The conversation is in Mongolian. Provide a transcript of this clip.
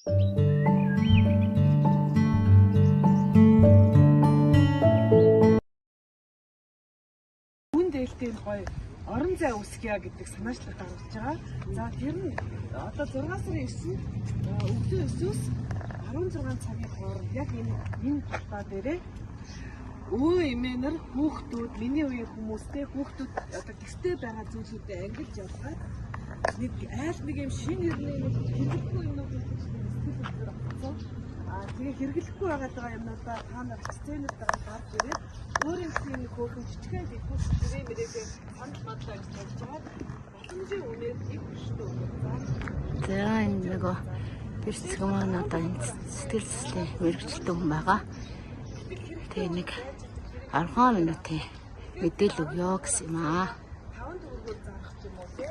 Үн дээлтэй гоё орон зай үүсгье гэдэг санаачлал гаргаж байгаа. За, тэр нь одоо 6 сарын 9-нд өглөө 9-өөс 16 цагийн хооронд яг энэ талбай дээрээ өвөө эмээнэр хүүхдүүд, миний үеийн хүмүүстэй хүүхдүүд одоо гэртээ байгаа зүйлүүдэд ангилж явахад нэг айл нэг юм шинэ хэрний нэг хэрэглэхгүй юмнууд гэж сэтгэл хөдлөл авсан. Аа, тэгээ хэрэглэхгүй байгаа юмнуудаа та нар хичээнүүд гарч ирээд өөрийн гэсэн нэг хөөрхөн жижигхэн дэлгүүр ширээ мэрээгээ санал мадлаа гэж тавьж байгаа. Боломжийн үнээр нэг хөштэй өгөх. За, энэ нөгөө бэрцэг маань одоо энэ сэтгэл зүйн мэргэжилтэн хүн байгаа. Тэгээ нэг 10 минутын мэдээлэл өгөө гэсэн юм аа. 5 төгрөгөөр зарах юм уу те.